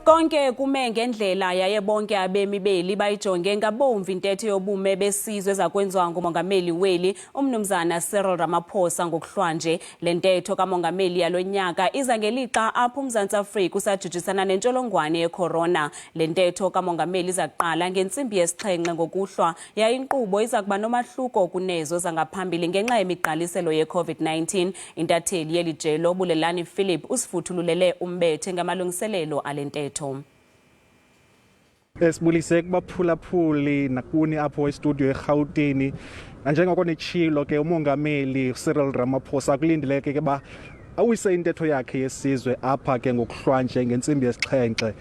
Konke kume ngendlela yaye bonke abemi beli bayijonge ngabomvu intetho yobume besizwe ezakwenziwa ngumongameli weli umnumzana Cyril Ramaphosa ngokuhlwanje. Le ntetho kamongameli yalo nyaka iza ngelixa apho uMzantsi Afrika usajijisana nentsholongwane yekhorona. Le ntetho kamongameli iza kuqala ngentsimbi yesixhenxe ngokuhlwa yaye inkqubo iza kuba nomahluko kunezo zangaphambili ngenxa yemigqaliselo ye-COVID-19. Intatheli yeli jelo Bulelani Philip usifuthululele umbethe ngamalungiselelo ale ntetho. Sibulise kubaphulaphuli nakuni apho estudio eRhawutini. Nanjengoko nitshilo ke umongameli Cyril Ramaphosa kulindeleke ke ba awise intetho yakhe yesizwe apha ke ngokuhlwanje ngentsimbi yesixhenxe.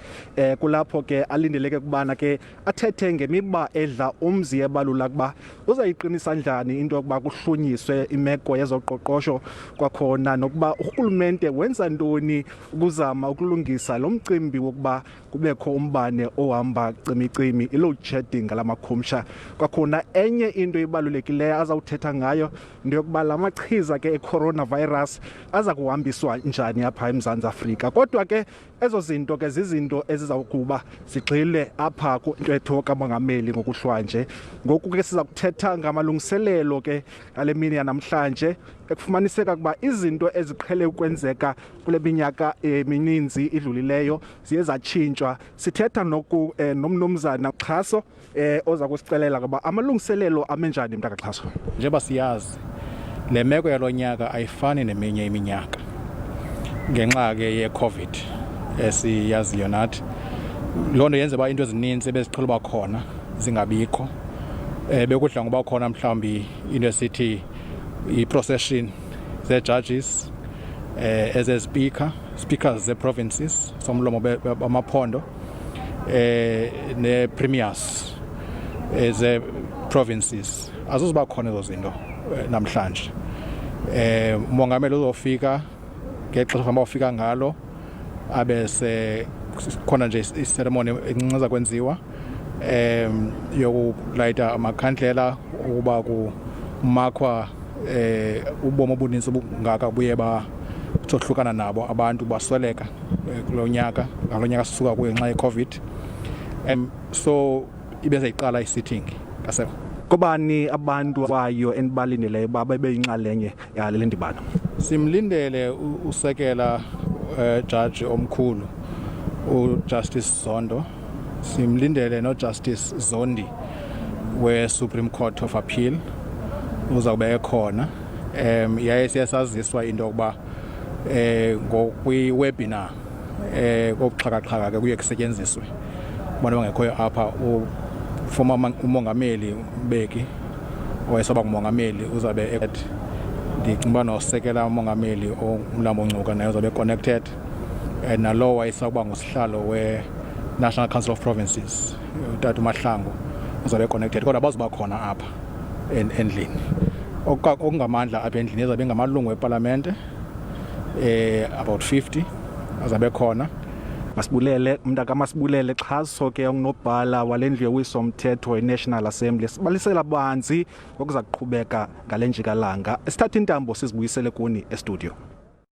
Kulapho ke alindeleke kubana ke athethe ngemiba edla umzi ebalula kuba uzayiqinisa njani into yokuba kuhlunyiswe imeko yezoqoqosho kwakhona nokuba urhulumente wenza ntoni ukuzama ukulungisa lo mcimbi wokuba kubekho umbane ohamba cimicimi, i-load shedding ngalamakhumsha. Kwakhona enye into ibalulekileyo azawuthetha ngayo into yokuba la machiza ke e-coronavirus aza kuhambiswa njani apha eMzantsi Afrika. Kodwa ke ezo zinto ke zizinto ezizawukuba zigxile apha kwintetho kamongameli ngokuhlwanje. Ngoku ke siza kuthetha ngamalungiselelo ke ngale mini yanamhlanje, ekufumaniseka ukuba izinto eziqhele ukwenzeka kule minyaka emininzi idlulileyo ziye zatshintshwa. Sithetha noku nomnumzana Xhaso oza kusicelela ukuba amalungiselelo ame njani, mntakaXhaso. Njengoba siyazi, le meko yalo nyaka ayifani neminye iminyaka ngenxa ke ye-COVID esiyaziyo nathi. Loo nto yenza uba into ezininzi ebeziqhela uba khona zingabikho. Bekudla ngoba khona mhlawumbi into esithi i-procession zee-judges, ezezipika speakers ze-provinces, somlomo bamaphondo, ne-premiers eze-provinces. Azizuba khona ezo zinto namhlanje. Umongameli uzofika ngexesha fanele ufika ngalo, abe se khona nje iceremony encinci eza kwenziwa yokulayita amakhandlela ukuba kumakhwa ubomi obuninzi obungaka buye basohlukana nabo abantu basweleka kulo nyaka, ngalo nyaka sisuka kuyo ngenxa ye-COVID. So ibe seyiqala i-sitting kase. Kobani abantu wayo enibalindeleyo uba babe yinxalenye yale ndibano? Simlindele usekela judge omkhulu uJustice Zondo, simlindele noJustice Zondi we-Supreme Court of Appeal uzawube ekhona. Yaye siye saziswa into yokuba ngokwi-webinar kobuxhakaxhaka ke kuye kusetyenziswe abantu abangekhoyo apha. Former umongameli Mbeki owayesaba ngumongameli uzabe, ndicinga uba nosekela umongameli uMlambo Ngcuka naye uzabe connected, nalowo wayesakuba ngusihlalo we-National Council of Provinces utata uMahlangu uzabe connected, kodwa bazoba khona apha endlini. Okungamandla apha endlini ezabe ngamalungu epalamente about 50 azabe khona. Masibulele mntakaMasibulele Xhaso ke, ongunobhala wale ndlu yowiso-mthetho i-National Assembly, sibalisela banzi ngokuza kuqhubeka ngale njikalanga. Sithatha intambo sizibuyisele kuni estudio.